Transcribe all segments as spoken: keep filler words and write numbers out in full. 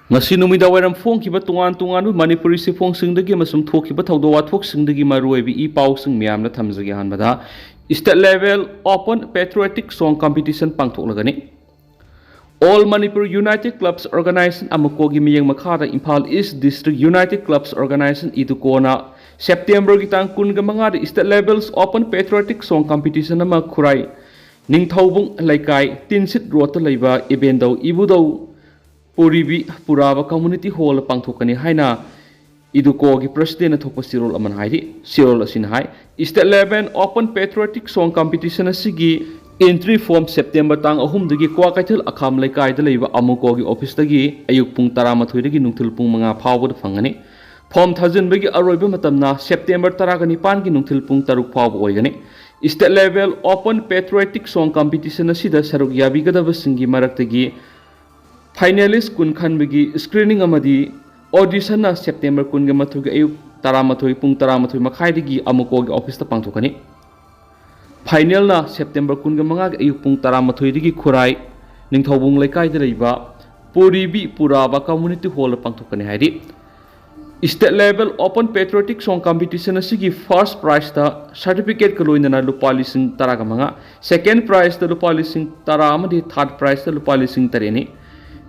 ꯉꯁꯤ ꯅꯨꯃꯤꯗꯥꯡ ꯋꯥꯏꯔꯝ ꯐꯣꯡꯈꯤꯕ ꯇꯣꯉꯥꯟ ꯇꯣꯉꯥꯟꯕ ꯃꯅꯤꯄꯨꯔꯤ ꯆꯦꯐꯣꯡꯁꯤꯡꯗꯒꯤ ꯑꯃꯁꯨꯡ ꯊꯣꯛꯈꯤꯕ ꯊꯧꯗꯣꯛ ꯋꯥꯊꯣꯛꯁꯤꯡꯗꯒꯤ ꯃꯔꯨꯑꯣꯏꯕ ꯏ ꯄꯥꯎꯁꯤꯡ ꯃꯌꯥꯝꯅ ꯊꯝꯖꯒꯦ꯫ ꯑꯍꯥꯟꯕꯗ, State Level Open Patriotic Song Competition ꯄꯥꯡꯊꯣꯛꯂꯒꯅꯤ꯫ All Manipur United Clubs Organization, ꯑꯃꯀꯣꯒꯤ ꯃꯤꯠꯌꯦꯡ ꯃꯈꯥꯗ Imphal East District United Clubs Organization, ꯏꯗꯨꯀꯣꯅ ꯁꯦꯞꯇꯦꯝꯕꯔꯒꯤ ꯇꯥꯡ ꯀꯨꯟꯒ ꯃꯉꯥꯗ State Levels Open Patriotic Song Competition ꯑꯃ ꯈꯨꯔꯥꯏ ꯅꯤꯡꯊꯧꯕꯨꯡ ꯂꯩꯀꯥꯏ, ꯇꯤꯟꯁꯤꯠ ꯔꯣꯗꯇ ꯂꯩꯕ ꯏꯕꯦꯟꯗꯧ ꯏꯕꯨꯙꯧ ꯄꯨꯔꯤꯕꯤ ꯄꯨꯔꯥꯕ Community Hall ꯄꯥꯡꯊꯣꯛꯀꯅꯤ ꯍꯥꯏꯅ ꯏꯗꯨꯀꯣꯒꯤ ꯄ꯭ꯔꯁꯤꯗꯦꯟꯅ ꯊꯣꯛꯄ ꯆꯦꯔꯣꯜ ꯑꯃꯅ ꯍꯥꯏꯔꯤ꯫ ꯆꯦꯔꯣꯜ ꯑꯁꯤꯅ ꯍꯥꯏ, State Level Open Patriotic Song Competition ꯑꯁꯤꯒꯤ entry form ꯁꯦꯞꯇꯦꯝꯕꯔ ꯇꯥꯡ ꯑꯍꯨꯝꯗꯒꯤ ꯀ꯭ꯋꯥꯀꯩꯊꯦꯜ ꯑꯈꯥꯝ ꯂꯩꯀꯥꯏꯗ ꯂꯩꯕ ꯑꯃꯨꯀꯣꯒꯤ ꯑꯣꯐꯤꯁꯇꯒꯤ ꯑꯌꯨꯛ ꯄꯨꯡ ꯇꯔꯥꯃꯥꯊꯣꯏꯗꯒꯤ ꯅꯨꯡꯊꯤꯜ ꯄꯨꯡ ꯃꯉꯥ ꯐꯥꯎꯕꯗ ꯐꯪꯒꯅꯤ꯫ ꯐꯣꯔꯝ ꯊꯥꯖꯤꯟꯕꯒꯤ ꯑꯔꯣꯏꯕ ꯃꯇꯝꯅ ꯁꯦꯞꯇꯦꯝꯕꯔ ꯇꯔꯥꯒ ꯅꯤꯄꯥꯟꯒꯤ ꯅꯨꯡꯊꯤꯜ ꯄꯨꯡ ꯇꯔꯨꯛ ꯐꯥꯎꯕ ꯑꯣꯏꯒꯅꯤ꯫ State Level Open Patriotic Song Competition ꯑꯁꯤꯗ ꯁꯔꯨꯛ ꯌꯥꯕꯤꯒꯗꯕꯁꯤꯡꯒꯤ ꯃꯔꯛꯇꯒꯤ finalist ꯀꯨꯟ ꯈꯟꯕꯒꯤ screening ꯑꯃꯗꯤ auditionꯅ ꯁꯦꯞꯇꯦꯝꯕꯔ ꯀꯨꯟꯒ ꯃꯥꯊꯣꯏꯒꯤ ꯑꯌꯨꯛ ꯇꯔꯥꯃꯥꯊꯣꯏ, ꯄꯨꯡ ꯇꯔꯥꯃꯥꯊꯣꯏ ꯃꯈꯥꯏꯗꯒꯤ ꯑꯃꯨꯀꯣꯒꯤ ꯑꯣꯐꯤꯁꯇ ꯄꯥꯡꯊꯣꯛꯀꯅꯤ꯫ Finalꯅ ꯁꯦꯞꯇꯦꯝꯕꯔ ꯀꯨꯟꯒ ꯃꯉꯥꯒꯤ ꯑꯌꯨꯛ ꯄꯨꯡ ꯇꯔꯥꯃꯥꯊꯣꯏꯗꯒꯤ ꯈꯨꯔꯥꯏ ꯅꯤꯡꯊꯧꯕꯨꯡ ꯂꯩꯀꯥꯏꯗ ꯂꯩꯕ ꯄꯨꯔꯤꯕꯤ ꯄꯨꯔꯥꯕ Community Hallꯗ ꯄꯥꯡꯊꯣꯛꯀꯅꯤ ꯍꯥꯏꯔꯤ꯫ State Level Open Patriotic Song Competition ꯑꯁꯤꯒꯤ first prizeꯇ certificateꯀ ꯂꯣꯏꯅꯅ ꯂꯨꯄꯥ ꯂꯤꯁꯤꯡ ꯇꯔꯥꯒ ꯃꯉꯥ, second prizeꯇ ꯂꯨꯄꯥ ꯂꯤꯁꯤꯡ ꯇꯔꯥ ꯑꯃꯗꯤ third prizeꯇ ꯂꯨꯄꯥ ꯂꯤꯁꯤꯡ ꯇꯔꯦꯠꯅꯤ꯫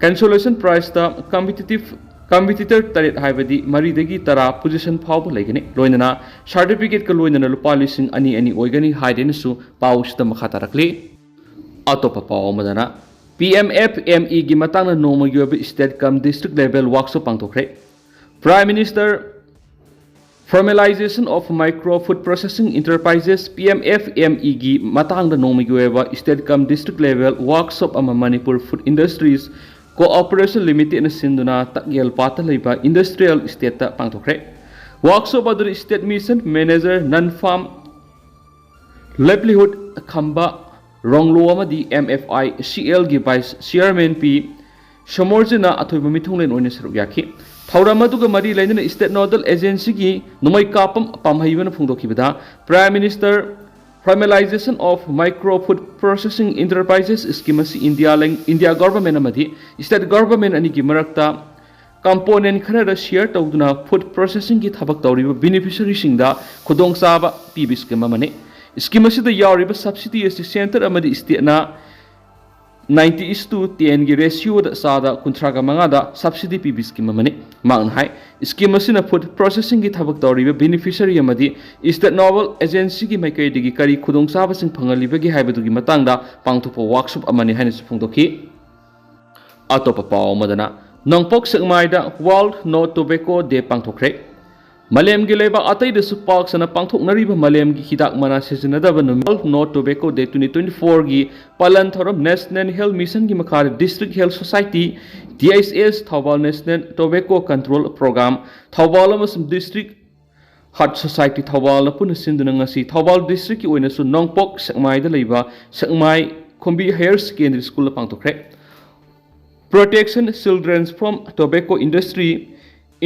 Consolation prizeꯇ competitive competitor ꯇꯔꯦꯠ, ꯍꯥꯏꯕꯗꯤ ꯃꯔꯤꯗꯒꯤ ꯇꯔꯥ position ꯐꯥꯎꯕ ꯂꯩꯒꯅꯤ, ꯂꯣꯏꯅꯅ certificateꯀ ꯂꯣꯏꯅꯅ ꯂꯨꯄꯥ ꯂꯤꯁꯤꯡ ꯑꯅꯤ ꯑꯅꯤ ꯑꯣꯏꯒꯅꯤ ꯍꯥꯏꯗꯨꯅꯁꯨ ꯄꯥꯎꯁꯤꯗ ꯃꯈꯥ ꯇꯥꯔꯛꯂꯤ꯫ ꯑꯇꯣꯞꯄ ꯄꯥꯎ ꯑꯃꯗꯅ, P M F M Eꯒꯤ ꯃꯇꯥꯡꯗ ꯅꯣꯡꯃꯒꯤ ꯑꯣꯏꯕ state cum district level workshop ꯄꯥꯡꯊꯣꯛꯈ꯭ꯔꯦ꯫ Prime Minister Formalization of Micro Food Processing Enterprises, P M F M Eꯒꯤ ꯃꯇꯥꯡꯗ ꯅꯣꯡꯃꯒꯤ ꯑꯣꯏꯕ state cum district level workshop ꯑꯃ Manipur Food Industries Cooperation Limitedꯅ ꯁꯤꯟꯗꯨꯅ ꯇꯛꯌꯦꯜ ꯄꯥꯠꯇ ꯂꯩꯕ industrial estateꯇ ꯄꯥꯡꯊꯣꯛꯈ꯭ꯔꯦ꯫ Workshop ꯑꯗꯨꯗ state mission manager non farm livelihood ꯈꯝꯕ ꯔꯣꯡꯂꯣ ꯑꯃꯗꯤ M F I C Lꯒꯤ vice chairman P ꯁꯣꯃꯣꯔꯖꯤꯅ ꯑꯊꯣꯏꯕ ꯃꯤꯊꯨꯡꯂꯦꯟ ꯑꯣꯏꯅ ꯁꯔꯨꯛ ꯌꯥꯈꯤ꯫ ꯊꯧꯔꯝ ꯑꯗꯨꯒ ꯃꯔꯤ ꯂꯩꯅꯅ state nodal agencyꯒꯤ ꯅꯣꯡꯃꯩ ꯀꯥꯞꯄꯝ ꯄꯥꯝꯍꯩꯕꯅ ꯐꯣꯡꯗꯣꯛꯈꯤꯕꯗ, Prime Minister Formalization of Micro Food Processing Enterprises scheme ꯑꯁꯤ India ꯂꯩ-, India government ꯑꯃꯗꯤ state government ꯑꯅꯤꯒꯤ ꯃꯔꯛꯇ ꯀꯝꯄꯣꯅꯦꯟ ꯈꯔꯗ ꯁꯤꯌꯔ ꯇꯧꯗꯨꯅ ꯐꯨꯗ ꯄ꯭ꯔꯣꯁꯦꯁꯤꯡꯒꯤ ꯊꯕꯛ ꯇꯧꯔꯤꯕ ꯕꯦꯅꯤꯐꯤꯁꯔꯤꯁꯤꯡꯗ ꯈꯨꯗꯣꯡꯆꯥꯕ ꯄꯤꯕ ꯁ꯭ꯀꯤꯝ ꯑꯃꯅꯤ꯫ ꯁ꯭ꯀꯤꯝ ꯑꯁꯤꯗ ꯌꯥꯎꯔꯤꯕ ꯁꯕꯁꯤꯗꯤ ꯑꯁꯤ ꯁꯦꯟꯇꯔ ꯑꯃꯗꯤ ꯁ꯭ꯇꯦꯠꯅ ninety is to ten ꯒꯤ ꯔꯦꯁꯤꯌꯣꯗ ꯆꯥꯗ ꯀꯨꯟꯊ꯭ꯔꯥꯒ ꯃꯉꯥꯗ ꯁꯕꯁꯤꯗꯤ ꯄꯤꯕ ꯁ꯭ꯀꯤꯝ ꯑꯃꯅꯤ꯫ ꯃꯍꯥꯛꯅ ꯍꯥꯏ, ꯁ꯭ꯀꯤꯝ ꯑꯁꯤꯅ ꯐꯨꯗ ꯄ꯭ꯔꯣꯁꯦꯁꯤꯡꯒꯤ ꯊꯕꯛ ꯇꯧꯔꯤꯕ ꯕꯦꯅꯤꯐꯤꯁꯔꯤ ꯑꯃꯗꯤ ꯁ꯭ꯇꯦꯠ ꯅꯣꯗꯦꯜ ꯑꯦꯖꯦꯟꯁꯤꯒꯤ ꯃꯥꯏꯀꯩꯗꯒꯤ ꯀꯔꯤ ꯈꯨꯗꯣꯡꯆꯥꯕꯁꯤꯡ ꯐꯪꯍꯜꯂꯤꯕꯒꯦ ꯍꯥꯏꯕꯗꯨꯒꯤ ꯃꯇꯥꯡꯗ ꯄꯥꯡꯊꯣꯛꯄ ꯋꯥꯛꯁꯣꯞ ꯑꯃꯅꯤ ꯍꯥꯏꯅꯁꯨ ꯐꯣꯡꯗꯣꯛꯈꯤ꯫ ꯑꯇꯣꯞꯄ ꯄꯥꯎ ꯑꯃꯗꯅ, ꯅꯣꯡꯄꯣꯛ ꯁꯦꯛꯃꯥꯏꯗ World No Tobacco Day ꯄꯥꯡꯊꯣꯛꯈ꯭ꯔꯦ꯫ ꯃꯥꯂꯦꯝꯒꯤ ꯂꯩꯕꯥꯛ ꯑꯇꯩꯗꯁꯨ ꯄꯥꯛ ꯁꯟꯅ ꯄꯥꯡꯊꯣꯛꯅꯔꯤꯕ ꯃꯥꯂꯦꯝꯒꯤ ꯍꯤꯗꯥꯛ ꯃꯅꯥ ꯁꯤꯖꯤꯟꯅꯗꯕ ꯅꯨꯃꯤꯠ World No Tobacco Day twenty twenty-four ꯒꯤ ꯄꯥꯂꯟ ꯊꯧꯔꯝ National Health Mission ꯒꯤ ꯃꯈꯥꯗ District Health Society, D H S, Thoubal National Tobacco Control Program, Thoubal ꯑꯃꯁꯨꯡ District Heart Society ꯊꯧꯕꯥꯜꯅ ꯄꯨꯟꯅ ꯁꯤꯟꯗꯨꯅ ꯉꯁꯤ ꯊꯧꯕꯥꯜ ꯗꯤꯁꯇ꯭ꯔꯤꯛꯀꯤ ꯑꯣꯏꯅꯁꯨ ꯅꯣꯡꯄꯣꯛ ꯁꯦꯛꯃꯥꯏꯗ ꯂꯩꯕ ꯁꯦꯛꯃꯥꯏ ꯈꯨꯝꯕꯤ ꯍꯥꯌꯔ ꯁꯦꯀꯦꯟꯗꯔꯤ ꯁ꯭ꯀꯨꯜꯗ ꯄꯥꯡꯊꯣꯛꯈ꯭ꯔꯦ꯫ Protection Children from Tobacco Industry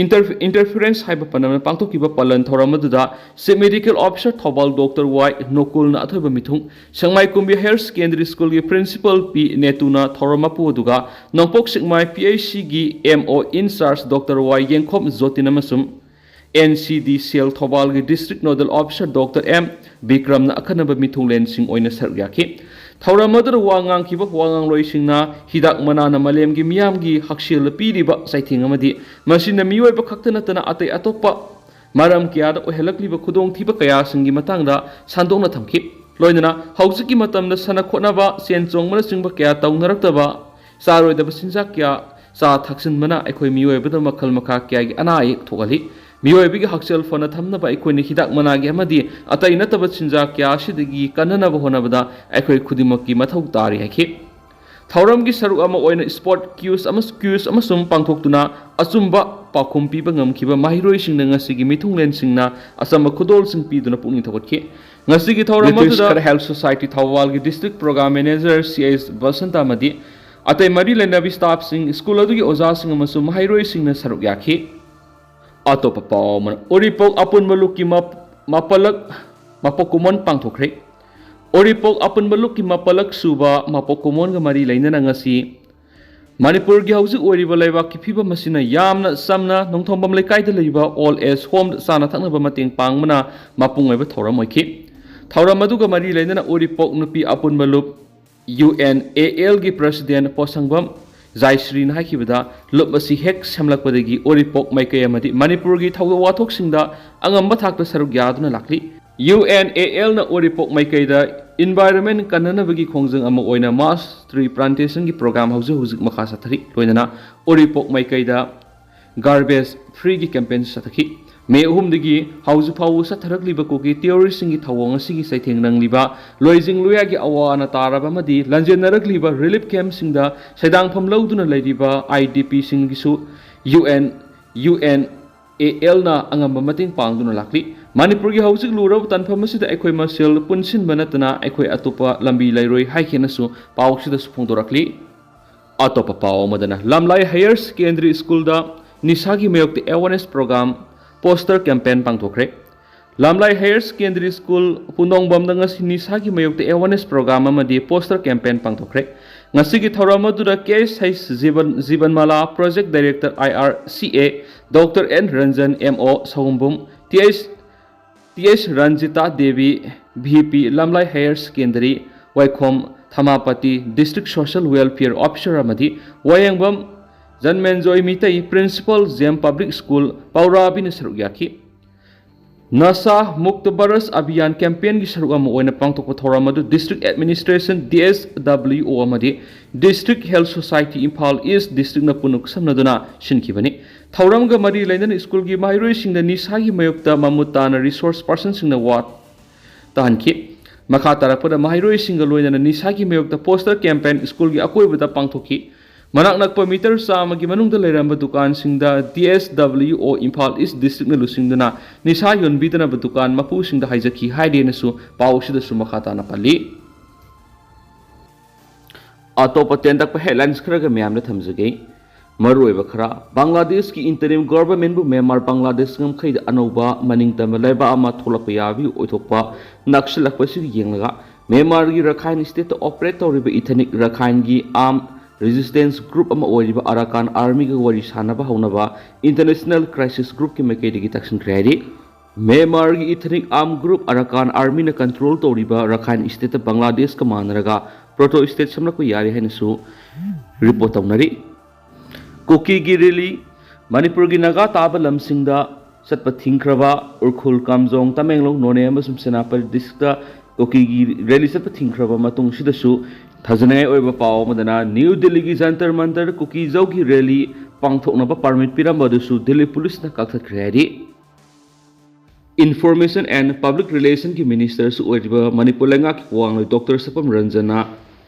Inter- Interference ꯍꯥꯏꯕ ꯄꯟ ꯑꯃꯅ ꯄꯥꯡꯊꯣꯛꯈꯤꯕ ꯄꯥꯂꯟ ꯊꯧꯔꯝ ꯑꯗꯨꯗ Chief Medical Officer ꯊꯧꯕꯥꯜ ꯗꯣꯛꯇꯔ ꯋꯥꯏ ꯅꯣꯀꯨꯜꯅ ꯑꯊꯣꯏꯕ ꯃꯤꯊꯨꯡ, ꯁꯦꯛꯃꯥꯏ ꯀꯨꯝꯕꯤ ꯍꯥꯌꯔ ꯁꯦꯀꯦꯟꯗꯔꯤ ꯁ꯭ꯀꯨꯜꯒꯤ ꯄ꯭ꯔꯤꯟꯁꯤꯄꯜ ꯄꯤ ꯅꯦꯇꯨꯅ ꯊꯧꯔꯝ ꯃꯄꯨ ꯑꯗꯨꯒ Nongpok Sekmai P H C ꯒꯤ M O in charge doctor Y Yengkhom Jotin ꯑꯃꯁꯨꯡ N C D cell ꯊꯧꯕꯥꯜꯒꯤ district nodal officer doctor M ꯕꯤꯀ꯭ꯔꯝꯅ ꯑꯈꯟꯅꯕ ꯃꯤꯊꯨꯡꯂꯦꯟꯁꯤꯡ ꯑꯣꯏꯅ ꯁꯔꯨꯛ ꯌꯥꯈꯤ꯫ ꯊꯧꯔꯝ ꯑꯗꯨꯗ ꯋꯥ ꯉꯥꯡꯈꯤꯕ ꯋꯥ ꯉꯥꯡꯂꯣꯏꯁꯤꯡꯅ ꯍꯤꯗꯥꯛ ꯃꯅꯥꯅ ꯃꯥꯂꯦꯝꯒꯤ ꯃꯤꯌꯥꯝꯒꯤ ꯍꯛꯁꯦꯜꯗ ꯄꯤꯔꯤꯕ ꯆꯩꯊꯦꯡ ꯑꯃꯗꯤ ꯃꯁꯤꯅ ꯃꯤꯑꯣꯏꯕ ꯈꯛꯇ ꯅꯠꯇꯅ ꯑꯇꯩ ꯑꯇꯣꯞꯄ ꯃꯔꯝ ꯀꯌꯥꯗ ꯑꯣꯏꯍꯜꯂꯛꯂꯤꯕ ꯈꯨꯗꯣꯡꯊꯤꯕ ꯀꯌꯥꯁꯤꯡꯒꯤ ꯃꯇꯥꯡꯗ ꯁꯟꯗꯣꯛꯅ ꯊꯝꯈꯤ꯫ ꯂꯣꯏꯅꯅ ꯍꯧꯖꯤꯛꯀꯤ ꯃꯇꯝꯗ ꯁꯥꯟꯅ ꯈꯣꯠꯅꯕ, ꯆꯦꯟ ꯆꯣꯡꯕꯅꯆꯤꯡꯕ ꯀꯌꯥ ꯇꯧꯅꯔꯛꯇꯕ, ꯆꯥꯔꯣꯏꯗꯕ ꯆꯤꯟꯖꯥꯛ ꯀꯌꯥ ꯆꯥ ꯊꯛꯆꯤꯟꯕꯅ ꯑꯩꯈꯣꯏ ꯃꯤꯑꯣꯏꯕꯗ ꯃꯈꯜ ꯃꯈꯥ ꯀꯌꯥꯒꯤ ꯑꯅꯥ ꯑꯌꯦꯛ ꯊꯣꯛꯍꯜꯂꯤ꯫ ꯃꯤꯑꯣꯏꯕꯒꯤ ꯍꯛꯁꯦꯜ ꯐꯅ ꯊꯝꯅꯕ ꯑꯩꯈꯣꯏꯅ ꯍꯤꯗꯥꯛ ꯃꯅꯥꯒꯤ ꯑꯃꯗꯤ ꯑꯇꯩ ꯅꯠꯇꯕ ꯆꯤꯟꯖꯥꯛ ꯀꯌꯥ ꯑꯁꯤꯗꯒꯤ ꯀꯟꯅꯅꯕ ꯍꯣꯠꯅꯕꯗ ꯑꯩꯈꯣꯏ ꯈꯨꯗꯤꯡꯃꯛꯀꯤ ꯃꯊꯧ ꯇꯥꯔꯤ ꯍꯥꯏꯈꯤ꯫ ꯊꯧꯔꯝꯒꯤ ꯁꯔꯨꯛ ꯑꯃ ꯑꯣꯏꯅ ꯁ꯭ꯄꯣꯔꯠ ꯀ꯭ꯌꯨꯖ ꯑꯃꯁꯨ ꯀ꯭ꯌꯨꯖ ꯑꯃꯁꯨꯡ ꯄꯥꯡꯊꯣꯛꯇꯨꯅ ꯑꯆꯨꯝꯕ ꯄꯥꯎꯈꯨꯝ ꯄꯤꯕ ꯉꯝꯈꯤꯕ ꯃꯍꯩꯔꯣꯏꯁꯤꯡꯅ ꯉꯁꯤꯒꯤ ꯃꯤꯊꯨꯡꯂꯦꯟꯁꯤꯡꯅ ꯑꯆꯝꯕ ꯈꯨꯗꯣꯜꯁꯤꯡ ꯄꯤꯗꯨꯅ ꯄꯨꯛꯅꯤꯡ ꯊꯧꯒꯠꯈꯤ꯫ ꯉꯁꯤꯒꯤ ꯊꯧꯔꯝ ꯑꯗꯨꯗ ꯍꯦꯜꯊ ꯁꯣꯁꯥꯏꯇꯤ ꯊꯧꯕꯥꯜꯒꯤ district programme manager C H Basanta ꯑꯃꯗꯤ ꯑꯇꯩ ꯃꯔꯤ ꯂꯩꯅꯕ ꯁ꯭ꯇꯥꯐꯁꯤꯡ, ꯁ꯭ꯀꯨꯜ ꯑꯗꯨꯒꯤ ꯑꯣꯖꯥꯁꯤꯡ ꯑꯃꯁꯨꯡ ꯃꯍꯩꯔꯣꯏꯁꯤꯡꯅ ꯁꯔꯨꯛ ꯌꯥꯈꯤ꯫ ꯑꯇꯣꯞꯄ ꯄꯥꯎ ꯑꯃꯅ, ꯎꯔꯤꯄꯣꯛ ꯑꯄꯨꯟꯕ ꯂꯨꯞꯀꯤ ꯃꯞ- ꯃꯥꯄꯜꯂꯛ ꯃꯄꯣꯛ ꯀꯨꯝꯑꯣꯟ ꯄꯥꯡꯊꯣꯛꯈ꯭ꯔꯦ꯫ ꯎꯔꯤꯄꯣꯛ ꯑꯄꯨꯟꯕ ꯂꯨꯞꯀꯤ ꯃꯥꯄꯜꯂꯛ ꯁꯨꯕ ꯃꯄꯣꯛ ꯀꯨꯝꯑꯣꯟꯒ ꯃꯔꯤ ꯂꯩꯅꯅ ꯉꯁꯤ ꯃꯅꯤꯄꯨꯔꯒꯤ ꯍꯧꯖꯤꯛ ꯑꯣꯏꯔꯤꯕ ꯂꯩꯕꯥꯛꯀꯤ ꯐꯤꯕꯝ ꯑꯁꯤꯅ ꯌꯥꯝꯅ ꯆꯝꯅ ꯅꯣꯡꯊꯣꯡꯕꯝ ꯂꯩꯀꯥꯏꯗ ꯂꯩꯕ ꯑꯣꯜ ꯑꯦꯖ ꯍꯣꯝꯗ ꯆꯥꯅ ꯊꯛꯅꯕ ꯃꯇꯦꯡ ꯄꯥꯡꯕꯅ ꯃꯄꯨꯡ ꯑꯣꯏꯕ ꯊꯧꯔꯝ ꯑꯣꯏꯈꯤ꯫ ꯊꯧꯔꯝ ꯑꯗꯨꯒ ꯃꯔꯤ ꯂꯩꯅꯅ ꯎꯔꯤꯄꯣꯛ ꯅꯨꯄꯤ ꯑꯄꯨꯟꯕ ꯂꯨꯞ, ꯌꯨ ꯑꯦꯟ ꯑꯦ ꯑꯦꯜꯒꯤ ꯄ꯭ꯔꯁꯤꯗꯦꯟ ꯄꯣꯠꯁꯪꯕꯝ ꯖꯥꯏꯁ꯭ꯔꯤꯅ ꯍꯥꯏꯈꯤꯕꯗ, ꯂꯨꯞ ꯑꯁꯤ ꯍꯦꯛ ꯁꯦꯝꯂꯛꯄꯗꯒꯤ ꯎꯔꯤꯄꯣꯛ ꯃꯥꯏꯀꯩ ꯑꯃꯗꯤ ꯃꯅꯤꯄꯨꯔꯒꯤ ꯊꯧꯗꯣꯛ ꯋꯥꯊꯣꯛꯁꯤꯡꯗ ꯑꯉꯝꯕ ꯊꯥꯛꯇ ꯁꯔꯨꯛ ꯌꯥꯗꯨꯅ ꯂꯥꯛꯂꯤ꯫ ꯌꯨ ꯑꯦꯟ ꯑꯦ ꯑꯦꯜꯅ ꯎꯔꯤꯄꯣꯛ ꯃꯥꯏꯀꯩꯗ environment ꯀꯟꯅꯅꯕꯒꯤ ꯈꯣꯡꯖꯪ ꯑꯃ ꯑꯣꯏꯅ mass tree plantationꯒꯤ program ꯍꯧꯖꯤꯛ ꯍꯧꯖꯤꯛ ꯃꯈꯥ ꯆꯠꯊꯔꯤ꯫ ꯂꯣꯏꯅꯅ ꯎꯔꯤꯄꯣꯛ ꯃꯥꯏꯀꯩꯗ garbage freeꯒꯤ campaign ꯆꯠꯊꯈꯤ꯫ ꯃꯦ ꯑꯍꯨꯝꯗꯒꯤ ꯍꯧꯖꯤꯛ ꯐꯥꯎꯕ ꯆꯠꯊꯔꯛꯂꯤꯕ ꯀꯨꯀꯤ terroristꯁꯤꯡꯒꯤ ꯊꯧꯑꯣꯡ ꯑꯁꯤꯒꯤ ꯆꯩꯊꯦꯡ ꯅꯪꯂꯤꯕ ꯂꯣꯏꯖꯤꯡ ꯂꯣꯌꯥꯒꯤ ꯑꯋꯥ ꯑꯅꯥ ꯇꯥꯔꯕ ꯑꯃꯗꯤ ꯂꯟꯖꯦꯟꯅꯔꯛꯂꯤꯕ relief campꯁꯤꯡꯗ ꯁꯩꯗꯥꯡꯐꯝ ꯂꯧꯗꯨꯅ ꯂꯩꯔꯤꯕ ꯑꯥꯏ ꯗꯤ ꯄꯤꯁꯤꯡꯒꯤꯁꯨ U N, U N A ꯑꯦꯜꯅ ꯑꯉꯝꯕ ꯃꯇꯦꯡ ꯄꯥꯡꯗꯨꯅ ꯂꯥꯛꯂꯤ꯫ ꯃꯅꯤꯄꯨꯔꯒꯤ ꯍꯧꯖꯤꯛ ꯂꯨꯔꯕ ꯇꯥꯟꯐꯝ ꯑꯁꯤꯗ ꯑꯩꯈꯣꯏ ꯃꯁꯦꯜ ꯄꯨꯟꯁꯤꯟꯕ ꯅꯠꯇꯅ ꯑꯩꯈꯣꯏ ꯑꯇꯣꯞꯄ ꯂꯝꯕꯤ ꯂꯩꯔꯣꯏ ꯍꯥꯏꯈꯤꯅꯁꯨ ꯄꯥꯎꯁꯤꯗꯁꯨ ꯐꯣꯡꯗꯣꯔꯛꯂꯤ꯫ ꯑꯇꯣꯞꯄ ꯄꯥꯎ ꯑꯃꯗꯅ, ꯂꯝꯂꯥꯏ higher secondary schoolꯗ ꯅꯤꯁꯥꯒꯤ ꯃꯥꯌꯣꯛꯇ awareness program poster campaign ꯄꯥꯡꯊꯣꯛꯈ꯭ꯔꯦ꯫ ꯂꯝꯂꯥꯏ higher secondary school ꯄꯨꯟꯗꯣꯡꯕꯝꯗ ꯉꯁꯤ ꯅꯤꯁꯥꯒꯤ ꯃꯥꯌꯣꯛꯇ awareness program ꯑꯃꯗꯤ poster campaign ꯄꯥꯡꯊꯣꯛꯈ꯭ꯔꯦ꯫ ꯉꯁꯤꯒꯤ ꯊꯧꯔꯝ ꯑꯗꯨꯗ ꯀꯦ ꯑꯦꯁ ꯍꯩꯁ Jiban, Jibanmala project director I R C A doctor N Ranjan, M O Saombung, T H T H Ranjita Devi, V P Lamlai higher secondary, Waikhom Thamapati, district social welfare officer ꯑꯃꯗꯤ Wayengbam Janmejoy Meitei, principal Gem public school ꯄꯧꯔꯥꯕꯤꯅ ꯁꯔꯨꯛ ꯌꯥꯈꯤ꯫ ꯅꯁꯥ ꯃꯨꯛꯇ ꯚꯥꯔꯠ ꯑꯚꯤꯌꯥꯟ campaignꯒꯤ ꯁꯔꯨꯛ ꯑꯃ ꯑꯣꯏꯅ ꯄꯥꯡꯊꯣꯛꯄ ꯊꯧꯔꯝ ꯑꯗꯨ district administration, D S W ꯑꯣ ꯑꯃꯗꯤ district health society ꯏꯝꯐꯥꯜ ꯏꯁ districtꯅ ꯄꯨꯟꯅ ꯈꯨꯠꯁꯝꯅꯗꯨꯅ ꯁꯤꯟꯈꯤꯕꯅꯤ꯫ ꯊꯧꯔꯝꯒ ꯃꯔꯤ ꯂꯩꯅꯅ ꯁ꯭ꯀꯨꯜꯒꯤ ꯃꯍꯩꯔꯣꯏꯁꯤꯡꯗ ꯅꯤꯁꯥꯒꯤ ꯃꯥꯌꯣꯛꯇ ꯃꯃꯨꯠ ꯇꯥꯅ resource personꯁꯤꯡꯅ ꯋꯥ ꯇꯥꯍꯟꯈꯤ꯫ ꯃꯈꯥ ꯇꯥꯔꯛꯄꯗ ꯃꯍꯩꯔꯣꯏꯁꯤꯡꯒ ꯂꯣꯏꯅꯅ ꯅꯤꯁꯥꯒꯤ ꯃꯥꯌꯣꯛꯇ poster campaign ꯁ꯭ꯀꯨꯜꯒꯤ ꯑꯀꯣꯏꯕꯗ ꯄꯥꯡꯊꯣꯛꯈꯤ꯫ ꯃꯅꯥꯛ ꯅꯛꯄ ꯃꯤꯇꯔ ꯆꯥꯝꯃꯒꯤ ꯃꯅꯨꯡꯗ ꯂꯩꯔꯝꯕ ꯗꯨꯀꯥꯟꯁꯤꯡꯗ ꯗꯤ ꯑꯦꯁ ꯗꯕ꯭ꯂꯤꯎ ꯑꯣ ꯏꯝꯐꯥꯜ ꯏꯁ districtꯅ ꯂꯨꯆꯤꯡꯗꯨꯅ ꯅꯤꯁꯥ ꯌꯣꯟꯕꯤꯗꯅꯕ ꯗꯨꯀꯥꯟ ꯃꯄꯨꯁꯤꯡꯗ ꯍꯥꯏꯖꯈꯤ ꯍꯥꯏꯔꯦꯅꯁꯨ ꯄꯥꯎ ꯑꯁꯤꯗꯁꯨ ꯃꯈꯥ ꯇꯥꯅ ꯄꯜꯂꯤ꯫ ꯑꯇꯣꯞꯄ ꯇꯦꯟꯇꯛꯄ headlines ꯈꯔꯒ ꯃꯌꯥꯝꯗ ꯊꯝꯖꯒꯦ꯫ ꯃꯔꯨꯑꯣꯏꯕ ꯈꯔ, ꯕꯪꯒ꯭ꯂꯥꯗꯦꯁꯀꯤ interim governmentꯕꯨ ꯃ꯭ꯌꯥꯟꯃꯥꯔ ꯕꯪꯒ꯭ꯂꯥꯗꯦꯁ ꯉꯝꯈꯩꯗ ꯑꯅꯧꯕ ꯃꯅꯤꯡꯇꯝꯕ ꯂꯩꯕꯥꯛ ꯑꯃ ꯊꯣꯛꯂꯛꯄ ꯌꯥꯕꯒꯤ ꯑꯣꯏꯊꯣꯛꯄ ꯅꯛꯁꯤꯜꯂꯛꯄꯁꯤꯒ ꯌꯦꯡꯂꯒ, ꯃ꯭ꯌꯥꯟꯃꯥꯔꯒꯤ ꯔꯈꯥꯏꯟ stateꯇ operate ꯇꯧꯔꯤꯕ ethnic ꯔꯈꯥꯏꯟꯒꯤ armed ꯔꯦꯖꯤꯁꯇꯦꯟꯁ ꯒ꯭ꯔꯨꯞ ꯑꯃ ꯑꯣꯏꯔꯤꯕ ꯑꯔꯥꯀꯥꯟ ꯑꯥꯔꯃꯤꯒ ꯋꯥꯔꯤ ꯁꯥꯟꯅꯕ ꯍꯧꯅꯕ ꯏꯟꯇꯔꯅꯦꯁꯅꯦꯜ ꯀ꯭ꯔꯥꯏꯁꯤꯁ ꯒ꯭ꯔꯨꯞꯀꯤ ꯃꯥꯏꯀꯩꯗꯒꯤ ꯇꯛꯁꯤꯟꯈ꯭ꯔꯦ ꯍꯥꯏꯔꯤ꯫ ꯃ꯭ꯌꯥꯟꯃꯥꯔꯒꯤ ꯏꯊꯅꯤꯛ ꯑꯥꯔꯝ ꯒ꯭ꯔꯨꯞ ꯑꯔꯥꯀꯥꯟ ꯑꯥꯔꯃꯤꯅ ꯀꯟꯇ꯭ꯔꯣꯜ ꯇꯧꯔꯤꯕ ꯔꯈꯥꯏꯟ ꯏꯁꯇꯦꯠꯇ ꯕꯪꯒ꯭ꯂꯥꯗꯦꯁꯀ ꯃꯥꯟꯅꯔꯒ ꯄ꯭ꯔꯣꯇꯣ ꯏꯁꯇꯦꯠ ꯁꯦꯝꯂꯛꯄ ꯌꯥꯔꯦ ꯍꯥꯏꯅꯁꯨ ꯔꯤꯄꯣꯔꯠ ꯇꯧꯅꯔꯤ꯫ ꯀꯨꯀꯤꯒꯤ ꯔꯦꯂꯤ꯫ ꯃꯅꯤꯄꯨꯔꯒꯤ ꯅꯥꯒꯥ ꯇꯥꯕ ꯂꯝꯁꯤꯡꯗ ꯆꯠꯄ ꯊꯤꯡꯈ꯭ꯔꯕ ꯎꯈ꯭ꯔꯨꯜ, ꯀꯥꯝꯖꯣꯡ, ꯇꯃꯦꯡꯂꯣꯡ, ꯅꯣꯅꯦ ꯑꯃꯁꯨꯡ ꯁꯦꯅꯥꯄꯇꯤ ꯗꯤꯁꯇ꯭ꯔꯤꯛꯇ ꯀꯨꯀꯤꯒꯤ ꯔꯦꯂꯤ ꯆꯠꯄ ꯊꯤꯡꯈ꯭ꯔꯕ ꯃꯇꯨꯡꯁꯤꯗꯁꯨ ꯊꯥꯖꯅꯤꯡꯉꯥꯏ ꯑꯣꯏꯕ ꯄꯥꯎ ꯑꯃꯗꯅ ꯅ꯭ꯌꯨ ꯗꯤꯜꯂꯤꯒꯤ ꯖꯟꯇꯔ ꯃꯟꯇꯔꯗ ꯀꯨꯀꯤ ꯖꯧꯒꯤ ꯔꯦꯂꯤ ꯄꯥꯡꯊꯣꯛꯅꯕ ꯄꯥꯔꯃꯤꯠ ꯄꯤꯔꯝꯕ ꯑꯗꯨꯁꯨ ꯗꯤꯜꯂꯤ ꯄꯨꯂꯤꯁꯅ ꯀꯛꯊꯠꯈ꯭ꯔꯦ ꯍꯥꯏꯔꯤ꯫ ꯏꯟꯐꯣꯔꯃꯦꯁꯟ ꯑꯦꯟ ꯄꯕ꯭ꯂꯤꯛ ꯔꯤꯂꯦꯁꯟꯒꯤ ꯃꯤꯅꯤꯁꯇꯔꯁꯨ ꯑꯣꯏꯔꯤꯕ ꯃꯅꯤꯄꯨꯔ ꯂꯩꯉꯥꯛꯀꯤ ꯋꯥꯡꯂꯣꯏ ꯗꯣꯛꯇꯔ ꯁꯄꯝ ꯔꯟꯖꯟꯅ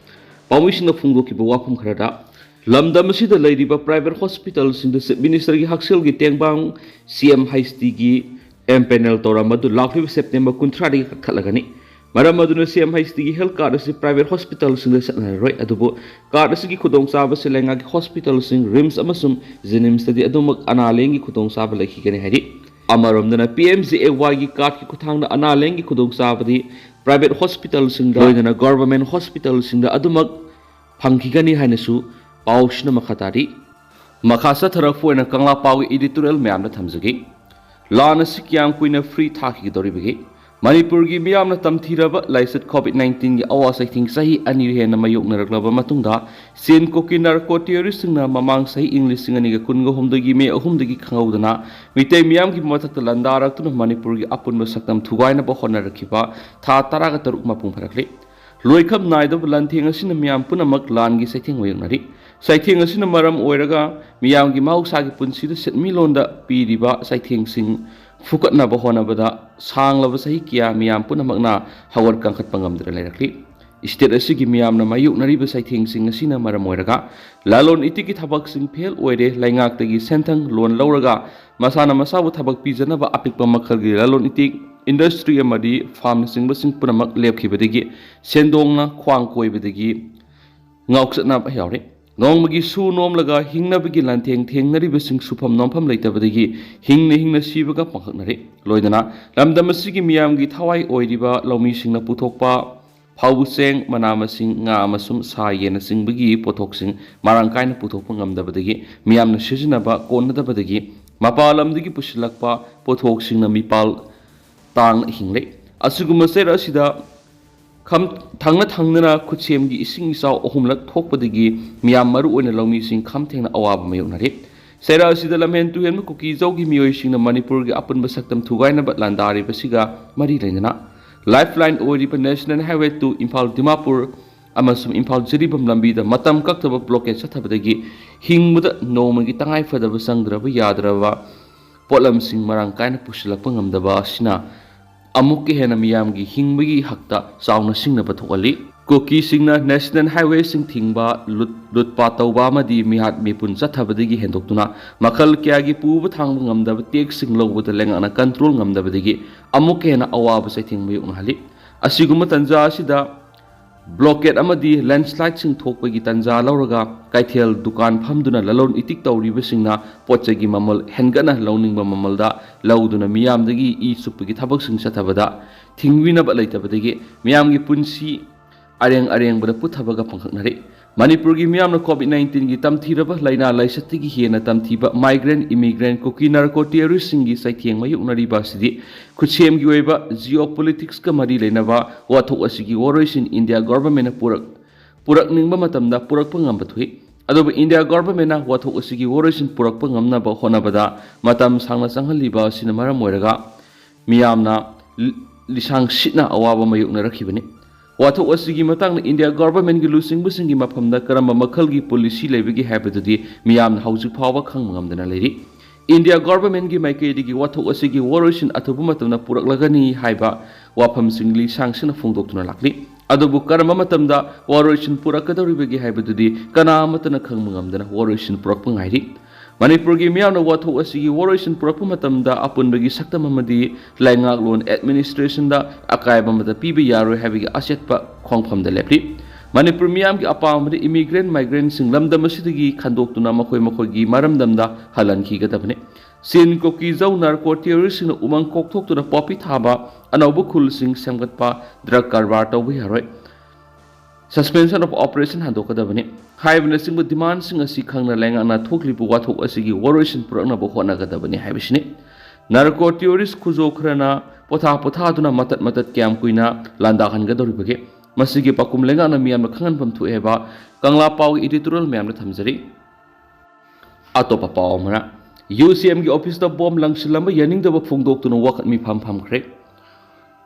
ꯄꯥꯎꯃꯤꯁꯤꯡꯅ ꯐꯣꯡꯗꯣꯛꯈꯤꯕ ꯋꯥꯐꯝ ꯈꯔꯗ, ꯂꯝꯗꯝ ꯑꯁꯤꯗ ꯂꯩꯔꯤꯕ ꯄ꯭ꯔꯥꯏꯚꯦꯠ ꯍꯣꯁꯄꯤꯇꯥꯜꯁꯤꯡꯗ ꯆꯤꯐ ꯃꯤꯅꯤꯁꯇꯔꯒꯤ ꯍꯛꯁꯦꯜꯒꯤ ꯇꯦꯡꯕꯥꯡ ꯁꯤ ꯑꯦꯝ ꯍꯩꯆ ꯇꯤꯒꯤ ꯑꯦꯝ ꯄꯦꯅꯦꯜ ꯇꯧꯔꯝꯕ ꯑꯗꯨ ꯂꯥꯛꯂꯤꯕ ꯁꯦꯞꯇꯦꯝꯕꯔ ꯀꯨꯟꯊ꯭ꯔꯥꯗꯒꯤ ꯀꯛꯊꯠꯂꯒꯅꯤ꯫ ꯃꯔꯝ ꯑꯗꯨꯅ ꯁꯤ ꯑꯦꯝ ꯍꯩꯆ ꯇꯤꯒꯤ ꯍꯦꯜꯊ ꯀꯥꯔꯗ ꯑꯁꯤ ꯄ꯭ꯔꯥꯏꯚꯦꯠ ꯍꯣꯁꯄꯤꯇꯥꯜꯁꯤꯡꯗ ꯆꯠꯅꯔꯔꯣꯏ꯫ ꯑꯗꯨꯕꯨ ꯀꯥꯔꯗ ꯑꯁꯤꯒꯤ ꯈꯨꯗꯣꯡꯆꯥꯕꯁꯤ ꯂꯩꯉꯥꯛꯀꯤ ꯍꯣꯁꯄꯤꯇꯥꯜꯁꯤꯡ, ꯔꯤꯝꯁ ꯑꯃꯁꯨꯡ ꯖꯦꯅꯤꯝꯁꯇꯗꯤ ꯑꯗꯨꯃꯛ ꯑꯅꯥ ꯂꯥꯌꯦꯡꯒꯤ ꯈꯨꯗꯣꯡꯆꯥꯕ ꯂꯩꯈꯤꯒꯅꯤ ꯍꯥꯏꯔꯤ꯫ ꯑꯃꯔꯣꯝꯗꯅ ꯄꯤ ꯑꯦꯝ ꯖꯦ ꯑꯦ ꯋꯥꯏꯒꯤ ꯀꯥꯔꯗꯀꯤ ꯈꯨꯠꯊꯥꯡꯗ ꯑꯅꯥ ꯂꯥꯌꯦꯡꯒꯤ ꯈꯨꯗꯣꯡꯆꯥꯕꯗꯤ ꯄ꯭ꯔꯥꯏꯚꯦꯠ ꯍꯣꯁꯄꯤꯇꯥꯜꯁꯤꯡꯗ ꯂꯣꯏꯅꯅ ꯒꯣꯔꯚꯔꯃꯦꯟ ꯍꯣꯁꯄꯤꯇꯥꯜꯁꯤꯡꯗ ꯑꯗꯨꯃꯛ ꯐꯪꯈꯤꯒꯅꯤ ꯍꯥꯏꯅꯁꯨ ꯄꯥꯎꯁꯤꯅ ꯃꯈꯥ ꯇꯥꯔꯤ꯫ ꯃꯈꯥ ꯆꯠꯊꯔꯛꯄ ꯑꯣꯏꯅ ꯀꯪꯂꯥ ꯄꯥꯎꯒꯤ ꯏꯗꯤꯇꯣꯔꯤꯌꯦꯜ ꯃꯌꯥꯝꯗ ꯊꯝꯖꯒꯦ꯫ ꯂꯥꯟ ꯑꯁꯤ ꯀꯌꯥꯝ ꯀꯨꯏꯅ ꯐ꯭ꯔꯤ ꯊꯥꯈꯤꯒꯗꯧꯔꯤꯕꯒꯦ? ꯃꯅꯤꯄꯨꯔꯒꯤ ꯃꯤꯌꯥꯝꯅ ꯇꯝꯊꯤꯔꯕ ꯂꯥꯏꯆꯠ ꯀꯣꯚꯤꯗ ꯅꯥꯏꯟꯇꯤꯟꯒꯤ ꯑꯋꯥ ꯆꯩꯊꯦꯡ ꯆꯍꯤ ꯑꯅꯤ ꯍꯦꯟꯅ ꯃꯥꯌꯣꯛꯅꯔꯛꯂꯕ ꯃꯇꯨꯡꯗ, ꯆꯦꯟ ꯀꯣꯛꯀꯤ ꯅꯥꯔꯀꯣ ꯇꯦꯔꯣꯔꯤꯁꯁꯤꯡꯅ ꯃꯃꯥꯡ ꯆꯍꯤ ꯏꯪ ꯂꯤꯁꯤꯡ ꯑꯅꯤꯒ ꯀꯨꯟꯒ ꯍꯨꯝꯗꯣꯏꯒꯤ ꯃꯦ ꯑꯍꯨꯝꯗꯒꯤ ꯈꯪꯍꯧꯗꯅ ꯃꯤꯇꯩ ꯃꯤꯌꯥꯝꯒꯤ ꯃꯊꯛꯇ ꯂꯥꯟꯗꯥꯔꯛꯇꯨꯅ ꯃꯅꯤꯄꯨꯔꯒꯤ ꯑꯄꯨꯟꯕ ꯁꯛꯇꯝ ꯊꯨꯒꯥꯏꯅꯕ ꯍꯣꯠꯅꯔꯛꯈꯤꯕ ꯊꯥ ꯇꯔꯥꯒ ꯇꯔꯨꯛ ꯃꯄꯨꯡ ꯐꯥꯔꯛꯂꯦ꯫ ꯂꯣꯏꯈꯝ ꯅꯥꯏꯗꯕ ꯂꯥꯟꯊꯦꯡ ꯑꯁꯤꯅ ꯃꯤꯌꯥꯝ ꯄꯨꯝꯅꯃꯛ ꯂꯥꯟꯒꯤ ꯆꯩꯊꯦꯡ ꯃꯥꯌꯣꯛꯅꯔꯤ꯫ ꯆꯩꯊꯦꯡ ꯑꯁꯤꯅ ꯃꯔꯝ ꯑꯣꯏꯔꯒ ꯃꯤꯌꯥꯝꯒꯤ ꯃꯍꯧꯁꯥꯒꯤ ꯄꯨꯟꯁꯤꯗ ꯁꯦꯟꯃꯤꯠꯂꯣꯟꯗ ꯄꯤꯔꯤꯕ ꯆꯩꯊꯦꯡꯁꯤꯡ ꯐꯨꯀꯠꯅꯕ ꯍꯣꯠꯅꯕꯗ ꯁꯥꯡꯂꯕ ꯆꯍꯤ ꯀꯌꯥ ꯃꯤꯌꯥꯝ ꯄꯨꯝꯅꯃꯛꯅ ꯍꯧꯒꯠ ꯀꯥꯡꯈꯠꯄ ꯉꯝꯗꯅ ꯂꯩꯔꯛꯂꯤ꯫ ꯏꯁꯇꯦꯠ ꯑꯁꯤꯒꯤ ꯃꯤꯌꯥꯝꯅ ꯃꯥꯌꯣꯛꯅꯔꯤꯕ ꯆꯩꯊꯦꯡꯁꯤꯡ ꯑꯁꯤꯅ ꯃꯔꯝ ꯑꯣꯏꯔꯒ ꯂꯂꯣꯟ ꯏꯇꯤꯛꯀꯤ ꯊꯕꯛꯁꯤꯡ ꯐꯦꯜ ꯑꯣꯏꯔꯦ, ꯂꯩꯉꯥꯛꯇꯒꯤ ꯁꯦꯟꯊꯪ, ꯂꯣꯟ ꯂꯧꯔꯒ ꯃꯁꯥꯅ ꯃꯁꯥꯕꯨ ꯊꯕꯛ ꯄꯤꯖꯅꯕ ꯑꯄꯤꯛꯄ ꯃꯈꯜꯒꯤ ꯂꯂꯣꯟ ꯏꯇꯤꯛ, ꯏꯟꯗꯁꯇ꯭ꯔꯤ ꯑꯃꯗꯤ ꯐꯥꯔꯝꯅꯆꯤꯡꯕꯁꯤꯡ ꯄꯨꯝꯅꯃꯛ ꯂꯦꯞꯈꯤꯕꯗꯒꯤ ꯁꯦꯟꯗꯣꯡꯅ ꯈ꯭ꯋꯥꯡ ꯀꯣꯏꯕꯗꯒꯤ ꯉꯥꯎꯆꯠꯅꯕ ꯌꯥꯎꯔꯦ꯫ ꯅꯣꯡꯃꯒꯤ ꯁꯨ ꯅꯣꯝꯂꯒ ꯍꯤꯡꯅꯕꯒꯤ ꯂꯥꯟꯊꯦꯡ ꯊꯦꯡꯅꯔꯤꯕꯁꯤꯡ ꯁꯨꯐꯝ ꯅꯣꯝꯐꯝ ꯂꯩꯇꯕꯗꯒꯤ ꯍꯤꯡꯅ ꯍꯤꯡꯅ ꯁꯤꯕꯒ ꯄꯥꯡꯈꯛꯅꯔꯦ꯫ ꯂꯣꯏꯅꯅ ꯂꯝꯗꯝ ꯑꯁꯤꯒꯤ ꯃꯤꯌꯥꯝꯒꯤ ꯊꯋꯥꯏ ꯑꯣꯏꯔꯤꯕ ꯂꯧꯃꯤꯁꯤꯡꯅ ꯄꯨꯊꯣꯛꯄ ꯐꯧ ꯆꯦꯡ, ꯃꯅꯥ ꯃꯁꯤꯡ, ꯉꯥ ꯑꯃꯁꯨꯡ ꯁꯥ ꯌꯦꯟꯅꯆꯤꯡꯕꯒꯤ ꯄꯣꯠꯊꯣꯛꯁꯤꯡ ꯃꯔꯥꯡ ꯀꯥꯏꯅ ꯄꯨꯊꯣꯛꯄ ꯉꯝꯗꯕꯗꯒꯤ, ꯃꯤꯌꯥꯝꯅ ꯁꯤꯖꯤꯟꯅꯕ ꯀꯣꯟꯅꯗꯕꯗꯒꯤ, ꯃꯄꯥꯟ ꯂꯝꯗꯒꯤ ꯄꯨꯁꯤꯜꯂꯛꯄ ꯄꯣꯠꯊꯣꯛꯁꯤꯡꯅ ꯃꯤꯄꯥꯜ ꯇꯥꯡꯅ ꯍꯤꯡꯂꯦ꯫ ꯑꯁꯤꯒꯨꯝꯕ ꯆꯩꯔꯛ ꯑꯁꯤꯗ ꯈꯝ-, ꯊꯪꯅ ꯊꯪꯅꯅ ꯈꯨꯠꯁꯦꯝꯒꯤ ꯏꯁꯤꯡ ꯏꯆꯥꯎ ꯑꯍꯨꯝꯂꯛ ꯊꯣꯛꯄꯗꯒꯤ ꯃꯤꯌꯥꯝ, ꯃꯔꯨꯑꯣꯏꯅ ꯂꯧꯃꯤꯁꯤꯡ, ꯈꯝ ꯊꯦꯡꯅ ꯑꯋꯥꯕ ꯃꯥꯌꯣꯛꯅꯔꯤ꯫ ꯆꯩꯔꯛ ꯑꯁꯤꯗ ꯂꯝꯍꯦꯟ ꯇꯨꯍꯦꯟꯕ ꯀꯨꯀꯤ-ꯖꯧꯒꯤ ꯃꯤꯑꯣꯏꯁꯤꯡꯅ ꯃꯅꯤꯄꯨꯔꯒꯤ ꯑꯄꯨꯟꯕ ꯁꯛꯇꯝ ꯊꯨꯒꯥꯏꯅꯕ ꯂꯥꯟꯗꯥꯔꯤꯕꯁꯤꯒ ꯃꯔꯤ ꯂꯩꯅꯅ, ꯂꯥꯏꯐꯂꯥꯏꯟ ꯑꯣꯏꯔꯤꯕ national highway two Imphal Dimapur ꯑꯃꯁꯨꯡ ꯏꯝꯐꯥꯜ ꯖꯤꯔꯤꯕꯥꯝ ꯂꯝꯕꯤꯗ ꯃꯇꯝ ꯀꯛꯇꯕ ꯕ꯭ꯂꯣꯀꯦꯠ ꯆꯠꯊꯕꯗꯒꯤ ꯍꯤꯡꯕꯗ ꯅꯣꯡꯃꯒꯤ ꯇꯉꯥꯏ ꯐꯗꯕ ꯆꯪꯗ꯭ꯔꯕ ꯌꯥꯗ꯭ꯔꯕ ꯄꯣꯠꯂꯝꯁꯤꯡ ꯃꯔꯥꯡ ꯀꯥꯏꯅ ꯄꯨꯁꯤꯜꯂꯛꯄ ꯉꯝꯗꯕ ꯑꯁꯤꯅ ꯑꯃꯨꯛꯀ ꯍꯦꯟꯅ ꯃꯤꯌꯥꯝꯒꯤ ꯍꯤꯡꯕꯒꯤ ꯍꯛꯇ ꯆꯥꯎꯅ ꯁꯤꯡꯅꯕ ꯊꯣꯛꯍꯜꯂꯤ꯫ ꯀꯨꯀꯤꯁꯤꯡꯅ ꯅꯦꯁꯅꯦꯜ ꯍꯥꯏꯋꯦꯁꯤꯡ ꯊꯤꯡꯕ, ꯂꯨꯠ-, ꯂꯨꯠꯄꯥꯠ ꯇꯧꯕ ꯑꯃꯗꯤ ꯃꯤꯍꯥꯠ ꯃꯤꯄꯨꯟ ꯆꯠꯊꯕꯗꯒꯤ ꯍꯦꯟꯗꯣꯛꯇꯨꯅ ꯃꯈꯜ ꯀꯌꯥꯒꯤ ꯄꯨꯕ ꯊꯥꯡꯕ ꯉꯝꯗꯕ ꯇꯦꯛꯁꯁꯤꯡ ꯂꯧꯕꯗ ꯂꯩꯉꯥꯛꯅ ꯀꯟꯇ꯭ꯔꯣꯜ ꯉꯝꯗꯕꯗꯒꯤ ꯑꯃꯨꯛꯀ ꯍꯦꯟꯅ ꯑꯋꯥꯕ ꯆꯩꯊꯦꯡ ꯃꯥꯌꯣꯛꯅꯍꯜꯂꯤ꯫ ꯑꯁꯤꯒꯨꯝꯕ ꯇꯟꯖꯥ ꯑꯁꯤꯗ ꯕ꯭ꯂꯣꯀꯦꯠ ꯑꯃꯗꯤ ꯂꯦꯟꯁꯂꯥꯏꯠꯁꯤꯡ ꯊꯣꯛꯄꯒꯤ ꯇꯟꯖꯥ ꯂꯧꯔꯒ ꯀꯩꯊꯦꯜ ꯗꯨꯀꯥꯟ ꯐꯝꯗꯨꯅ ꯂꯂꯣꯟ ꯏꯇꯤꯛ ꯇꯧꯔꯤꯕꯁꯤꯡꯅ ꯄꯣꯠ ꯆꯩꯒꯤ ꯃꯃꯜ ꯍꯦꯟꯒꯠꯅ ꯂꯧꯅꯤꯡꯕ ꯃꯃꯜꯗ ꯂꯧꯗꯨꯅ ꯃꯤꯌꯥꯝꯗꯒꯤ ꯏ ꯆꯨꯞꯄꯒꯤ ꯊꯕꯛꯁꯤꯡ ꯆꯠꯊꯕꯗ ꯊꯤꯡꯕꯤꯅꯕ ꯂꯩꯇꯕꯗꯒꯤ ꯃꯤꯌꯥꯝꯒꯤ ꯄꯨꯟꯁꯤ ꯑꯔꯦꯡ ꯑꯔꯦꯡꯕꯗ ꯄꯨꯊꯕꯒ ꯄꯥꯡꯈꯛꯅꯔꯤ꯫ ꯃꯅꯤꯄꯨꯔꯒꯤ ꯃꯤꯌꯥꯝꯅ ꯀꯣꯚꯤꯗ ꯅꯥꯏꯟꯇꯤꯟꯒꯤ ꯇꯝꯊꯤꯔꯕ ꯂꯥꯏꯅꯥ ꯂꯥꯏꯆꯠꯇꯒꯤ ꯍꯦꯟꯅ ꯇꯝꯊꯤꯕ ꯃꯥꯏꯒ꯭ꯔꯦꯟ, ꯏꯃꯤꯒ꯭ꯔꯦꯟ, ꯀꯨꯀꯤ ꯅꯥꯔꯀꯣ ꯇꯦꯔꯣꯔꯤꯁ꯭ꯠꯁꯤꯡꯒꯤ ꯆꯩꯊꯦꯡ ꯃꯥꯌꯣꯛꯅꯔꯤꯕ ꯑꯁꯤꯗꯤ ꯈꯨꯠꯁꯦꯝꯒꯤ ꯑꯣꯏꯕ ꯖꯤꯑꯣꯄꯣꯂꯤꯇꯤꯛꯁꯀ ꯃꯔꯤ ꯂꯩꯅꯕ ꯋꯥꯊꯣꯛ ꯑꯁꯤꯒꯤ ꯋꯥꯔꯣꯏꯁꯤꯟ ꯏꯟꯗꯤꯌꯥ ꯒꯣꯚꯔꯟꯃꯦꯟꯠꯅ ꯄꯨꯔꯛ-, ꯄꯨꯔꯛꯅꯤꯡꯕ ꯃꯇꯝꯗ ꯄꯨꯔꯛꯄ ꯉꯝꯕ ꯊꯣꯛꯏ꯫ ꯑꯗꯨꯕꯨ ꯏꯟꯗꯤꯌꯥ ꯒꯣꯚꯔꯟꯃꯦꯟꯠꯅ ꯋꯥꯊꯣꯛ ꯑꯁꯤꯒꯤ ꯋꯥꯔꯣꯏꯁꯤꯟ ꯄꯨꯔꯛꯄ ꯉꯝꯅꯕ ꯍꯣꯠꯅꯕꯗ ꯃꯇꯝ ꯁꯥꯡꯅ ꯆꯪꯍꯜꯂꯤꯕ ꯑꯁꯤꯅ ꯃꯔꯝ ꯑꯣꯏꯔꯒ ꯃꯤꯌꯥꯝꯅ ꯂꯤ-, ꯂꯤꯁꯥꯡ ꯁꯤꯠꯅ ꯑꯋꯥꯕ ꯃꯥꯌꯣꯛꯅꯔꯛꯈꯤꯕꯅꯤ꯫ ꯋꯥꯊꯣꯛ ꯑꯁꯤꯒꯤ ꯃꯇꯥꯡꯗ ꯏꯟꯗꯤꯌꯥ ꯒꯣꯚꯔꯟꯃꯦꯟꯠꯀꯤ ꯂꯨꯆꯤꯡꯕꯁꯤꯡꯒꯤ ꯃꯐꯝꯗ ꯀꯔꯝꯕ ꯃꯈꯜꯒꯤ ꯄꯣꯂꯤꯁꯤ ꯂꯩꯕꯒꯦ ꯍꯥꯏꯕꯗꯨꯗꯤ ꯃꯤꯌꯥꯝꯅ ꯍꯧꯖꯤꯛ ꯐꯥꯎꯕ ꯈꯪꯕ ꯉꯝꯗꯅ ꯂꯩꯔꯤ꯫ ꯏꯟꯗꯤꯌꯥ ꯒꯣꯚꯔꯟꯃꯦꯟꯠꯀꯤ ꯃꯥꯏꯀꯩꯗꯒꯤ ꯋꯥꯊꯣꯛ ꯑꯁꯤꯒꯤ ꯋꯥꯔꯣꯏꯁꯤꯟ ꯑꯊꯨꯕ ꯃꯇꯝꯗ ꯄꯨꯔꯛꯂꯒꯅꯤ ꯍꯥꯏꯕ ꯋꯥꯐꯝꯁꯤꯡ ꯂꯤꯁꯥꯡ ꯁꯤꯠꯅ ꯐꯣꯡꯗꯣꯛꯇꯨꯅ ꯂꯥꯛꯂꯤ꯫ ꯑꯗꯨꯕꯨ ꯀꯔꯝꯕ ꯃꯇꯝꯗ ꯋꯥꯔꯣꯏꯁꯤꯟ ꯄꯨꯔꯛꯀꯗꯧꯔꯤꯕꯒꯦ ꯍꯥꯏꯕꯗꯨꯗꯤ ꯀꯅꯥ ꯑꯃꯠꯇꯅ ꯈꯪꯕ ꯉꯝꯗꯅ ꯋꯥꯔꯣꯏꯁꯤꯟ ꯄꯨꯔꯛꯄ ꯉꯥꯏꯔꯤ꯫ ꯃꯅꯤꯄꯨꯔꯒꯤ ꯃꯤꯌꯥꯝꯅ ꯋꯥꯊꯣꯛ ꯑꯁꯤꯒꯤ ꯋꯥꯔꯣꯏꯁꯤꯟ ꯄꯨꯔꯛꯄ ꯃꯇꯝꯗ ꯑꯄꯨꯟꯕꯒꯤ ꯁꯛꯇꯝ ꯑꯃꯗꯤ ꯂꯩꯉꯥꯛꯂꯣꯟ ꯑꯦꯗꯃꯤꯅꯤꯁꯇ꯭ꯔꯦꯁꯟꯗ ꯑꯀꯥꯏꯕ ꯑꯃꯠꯇ ꯄꯤꯕ ꯌꯥꯔꯣꯏ ꯍꯥꯏꯕꯒꯤ ꯑꯆꯦꯠꯄ ꯈꯣꯡꯐꯝꯗ ꯂꯦꯞꯂꯤ꯫ ꯃꯅꯤꯄꯨꯔ ꯃꯤꯌꯥꯝꯒꯤ ꯑꯄꯥꯝꯕꯗꯤ immigrant migrantꯁꯤꯡ ꯂꯝꯗꯝ ꯑꯁꯤꯗꯒꯤ ꯈꯟꯗꯣꯛꯇꯨꯅ ꯃꯈꯣꯏ ꯃꯈꯣꯏꯒꯤ ꯃꯔꯝꯗꯝꯗ ꯍꯜꯍꯟꯈꯤꯒꯗꯕꯅꯤ꯫ ꯆꯤꯟ, ꯀꯨꯀꯤ, ꯖꯧ, narco terroristꯁꯤꯡꯅ ꯎꯃꯪ ꯀꯣꯛꯊꯣꯛꯇꯨꯅ ꯄꯣꯄꯤ ꯊꯥꯕ, ꯑꯅꯧꯕ ꯈꯨꯜꯁꯤꯡ ꯁꯦꯝꯒꯠꯄ, drug ꯀꯔꯕꯥꯔ ꯇꯧꯕ ꯌꯥꯔꯣꯏ꯫ Suspension of operation ꯍꯟꯗꯣꯛꯀꯗꯕꯅꯤ꯫ ꯍꯥꯏꯔꯤꯕꯅꯆꯤꯡꯕ demandꯁꯤꯡ ꯑꯁꯤ ꯈꯪꯅ ꯂꯩꯉꯥꯛꯅ ꯊꯣꯛꯂꯤꯕ ꯋꯥꯊꯣꯛ ꯑꯁꯤꯒꯤ ꯋꯥꯔꯣꯏꯁꯤꯟ ꯄꯨꯔꯛꯅꯕ ꯍꯣꯠꯅꯒꯗꯕꯅꯤ ꯍꯥꯏꯕꯁꯤꯅꯤ꯫ Narco terrorist ꯈꯨꯖꯣ ꯈꯔꯅ ꯄꯣꯊꯥ ꯄꯣꯊꯥꯗꯨꯅ ꯃꯇꯠ ꯃꯇꯠ ꯀꯌꯥꯝ ꯀꯨꯏꯅ ꯂꯥꯟꯗꯥꯍꯟꯒꯗꯧꯔꯤꯕꯒꯦ? ꯃꯁꯤꯒꯤ ꯄꯥꯎꯈꯨꯝ ꯂꯩꯉꯥꯛꯅ ꯃꯤꯌꯥꯝꯅ ꯈꯪꯍꯟꯐꯝ ꯊꯣꯛꯑꯦ ꯍꯥꯏꯕ ꯀꯪꯂꯥ ꯄꯥꯎꯒꯤ editorial ꯃꯌꯥꯝꯗ ꯊꯝꯖꯔꯤ꯫ ꯑꯇꯣꯞꯄ ꯄꯥꯎ ꯑꯃꯅ, UCMꯒꯤ officeꯇ bomb ꯂꯪꯁꯤꯜꯂꯝꯕ ꯌꯥꯅꯤꯡꯗꯕ ꯐꯣꯡꯗꯣꯛꯇꯨꯅ ꯋꯥꯀꯠ ꯃꯤꯐꯝ ꯐꯝꯈ꯭ꯔꯦ꯫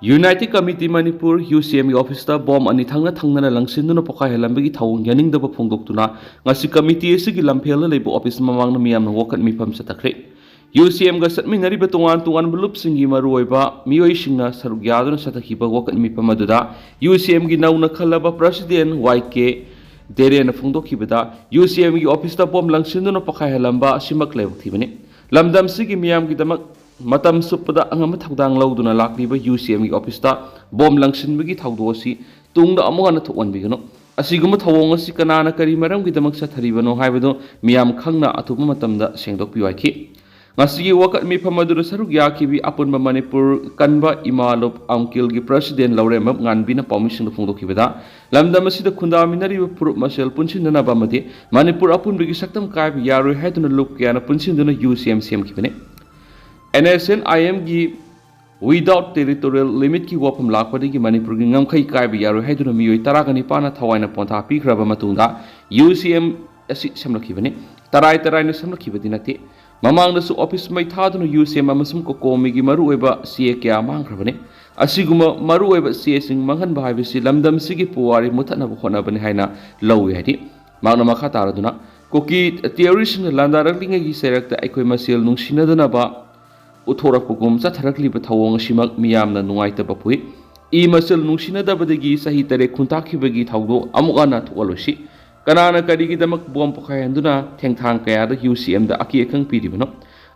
United Committee Manipur, UCMꯒꯤ officeꯇ bomb ꯑꯅꯤ ꯊꯪꯅ ꯊꯪꯅꯅ ꯂꯪꯁꯤꯟꯗꯨꯅ ꯄꯣꯈꯥꯏꯍꯜꯂꯝꯕꯒꯤ ꯊꯧꯑꯣꯡ ꯌꯥꯅꯤꯡꯗꯕ ꯐꯣꯡꯗꯣꯛꯇꯨꯅ ꯉꯁꯤ committee ꯑꯁꯤꯒꯤ ꯂꯝꯐꯦꯜꯗ ꯂꯩꯕ office ꯃꯃꯥꯡꯗ ꯃꯤꯌꯥꯝꯅ ꯋꯥꯀꯠ ꯃꯤꯐꯝ ꯆꯠꯊꯈ꯭ꯔꯦ꯫ UCMꯒ ꯆꯠꯃꯤꯟꯅꯔꯤꯕ ꯇꯣꯉꯥꯟ ꯇꯣꯉꯥꯟꯕ ꯂꯨꯞꯁꯤꯡꯒꯤ ꯃꯔꯨꯑꯣꯏꯕ ꯃꯤꯑꯣꯏꯁꯤꯡꯅ ꯁꯔꯨꯛ ꯌꯥꯗꯨꯅ ꯆꯠꯊꯈꯤꯕ ꯋꯥꯀꯠ ꯃꯤꯐꯝ ꯑꯗꯨꯗ UCMꯒꯤ ꯅꯧꯅ ꯈꯜꯂꯕ president Y K ꯗꯦꯔꯦꯟꯅ ꯐꯣꯡꯗꯣꯛꯈꯤꯕꯗ, UCMꯒꯤ officeꯇ bomb ꯂꯪꯁꯤꯟꯗꯨꯅ ꯄꯣꯈꯥꯏꯍꯜꯂꯝꯕ ꯑꯁꯤꯃꯛ ꯂꯥꯏꯕꯛ ꯊꯤꯕꯅꯤ꯫ ꯂꯝꯗꯝꯁꯤꯒꯤ ꯃꯤꯌꯥꯝꯒꯤꯗꯃꯛ ꯃꯇꯝ ꯆꯨꯞꯄꯗ ꯑꯉꯝꯕ ꯊꯧꯗꯥꯡ ꯂꯧꯗꯨꯅ ꯂꯥꯛꯂꯤꯕ UCMꯒꯤ officeꯇ bomb ꯂꯪꯁꯤꯟꯕꯒꯤ ꯊꯧꯗꯣꯛ ꯑꯁꯤ ꯇꯨꯡꯗ ꯑꯃꯨꯛ ꯍꯟꯅ ꯊꯣꯛꯍꯟꯕꯤꯒꯅꯨ꯫ ꯑꯁꯤꯒꯨꯝꯕ ꯊꯧꯑꯣꯡ ꯑꯁꯤ ꯀꯅꯥꯅ ꯀꯔꯤ ꯃꯔꯝꯒꯤꯗꯃꯛ ꯆꯠꯊꯔꯤꯕꯅꯣ ꯍꯥꯏꯕꯗꯨ ꯃꯤꯌꯥꯝ ꯈꯪꯅ ꯑꯊꯨꯕ ꯃꯇꯝꯗ ꯁꯦꯡꯗꯣꯛꯄꯤꯌꯨ ꯍꯥꯏꯈꯤ꯫ ꯉꯁꯤꯒꯤ ꯋꯥꯀꯠ ꯃꯤꯐꯝ ꯑꯗꯨꯗ ꯁꯔꯨꯛ ꯌꯥꯈꯤꯕꯤ ꯑꯄꯨꯟꯕ ꯃꯅꯤꯄꯨꯔ ꯀꯟꯕ ꯏꯃꯥ ꯂꯨꯞ ꯑꯪꯀꯤꯜꯒꯤ president ꯂꯧꯔꯦꯝꯕꯝ ꯉꯥꯟꯕꯤꯅ ꯄꯥꯎꯃꯤꯁꯤꯡꯗ ꯐꯣꯡꯗꯣꯛꯈꯤꯕꯗ, ꯂꯝꯗꯝ ꯑꯁꯤꯗ ꯈꯨꯟꯗꯥꯃꯤꯟꯅꯔꯤꯕ ꯐꯨꯔꯨꯞ ꯃꯁꯦꯜ ꯄꯨꯟꯁꯤꯟꯅꯅꯕ ꯑꯃꯗꯤ ꯃꯅꯤꯄꯨꯔ ꯑꯄꯨꯟꯕꯒꯤ ꯁꯛꯇꯝ ꯀꯥꯏꯕ ꯌꯥꯔꯣꯏ ꯍꯥꯏꯗꯨꯅ ꯂꯨꯞ ꯀꯌꯥꯅ ꯄꯨꯟꯁꯤꯟꯗꯨꯅ UCM ꯁꯦꯝꯈꯤꯕꯅꯤ꯫ NSCN-IMꯒꯤ without territorial limitꯀꯤ ꯋꯥꯐꯝ ꯂꯥꯛꯄꯗꯒꯤ ꯃꯅꯤꯄꯨꯔꯒꯤ ꯉꯝꯈꯩ ꯀꯥꯏꯕ ꯌꯥꯔꯣꯏ ꯍꯥꯏꯗꯨꯅ ꯃꯤꯑꯣꯏ ꯇꯔꯥꯒ ꯅꯤꯄꯥꯟꯅ ꯊꯋꯥꯏꯅ ꯄꯣꯟꯊꯥ ꯄꯤꯈ꯭ꯔꯕ ꯃꯇꯨꯡꯗ UCM ꯑꯁꯤ ꯁꯦꯝꯂꯛꯈꯤꯕꯅꯤ꯫ ꯇꯔꯥꯏ ꯇꯔꯥꯏꯅ ꯁꯦꯝꯂꯛꯈꯤꯕꯗꯤ ꯅꯠꯇꯦ꯫ ꯃꯃꯥꯡꯗꯁꯨ office ꯃꯩ ꯊꯥꯗꯨꯅ UCM ꯑꯃꯁꯨꯡ COCOMIꯒꯤ ꯃꯔꯨꯑꯣꯏꯕ ꯆꯦ ꯀꯌꯥ ꯃꯥꯡꯈ꯭ꯔꯕꯅꯤ꯫ ꯑꯁꯤꯒꯨꯝꯕ ꯃꯔꯨꯑꯣꯏꯕ ꯆꯦꯁꯤꯡ ꯃꯥꯡꯍꯟꯕ ꯍꯥꯏꯕꯁꯤ ꯂꯝꯗꯝꯁꯤꯒꯤ ꯄꯨꯋꯥꯔꯤ ꯃꯨꯊꯠꯅꯕ ꯍꯣꯠꯅꯕꯅꯤ ꯍꯥꯏꯅ ꯂꯧꯏ ꯍꯥꯏꯔꯤ꯫ ꯃꯍꯥꯛꯅ ꯃꯈꯥ ꯇꯥꯔꯗꯨꯅ, ꯀꯨꯀꯤ terroristꯁꯤꯡꯅ ꯂꯥꯟꯗꯥꯔꯛꯂꯤꯉꯩꯒꯤ ꯆꯩꯔꯛꯇ ꯑꯩꯈꯣꯏ ꯃꯁꯦꯜ ꯅꯨꯡꯁꯤꯅꯗꯅꯕ ꯎꯠꯊꯣꯔꯛꯄꯒꯨꯝ ꯆꯠꯊꯔꯛꯂꯤꯕ ꯊꯧꯑꯣꯡ ꯑꯁꯤꯃꯛ ꯃꯤꯌꯥꯝꯅ ꯅꯨꯡꯉꯥꯏꯇꯕ ꯄꯣꯛꯏ꯫ ꯏ ꯃꯁꯦꯜ ꯅꯨꯡꯁꯤꯅꯗꯕꯗꯒꯤ ꯆꯍꯤ ꯇꯔꯦꯠ ꯈꯨꯟꯇꯥꯛꯈꯤꯕꯒꯤ ꯊꯧꯗꯣꯛ ꯑꯃꯨꯛ ꯍꯟꯅ ꯊꯣꯛꯍꯜꯂꯣꯏꯁꯤ꯫ ꯀꯅꯥꯅ ꯀꯔꯤꯒꯤꯗꯃꯛ bomb ꯄꯣꯈꯥꯏꯍꯟꯗꯨꯅ ꯊꯦꯡꯊꯥꯡ ꯀꯌꯥꯗ UCMꯗ ꯑꯀꯤ ꯑꯈꯪ ꯄꯤꯔꯤꯕꯅꯣ?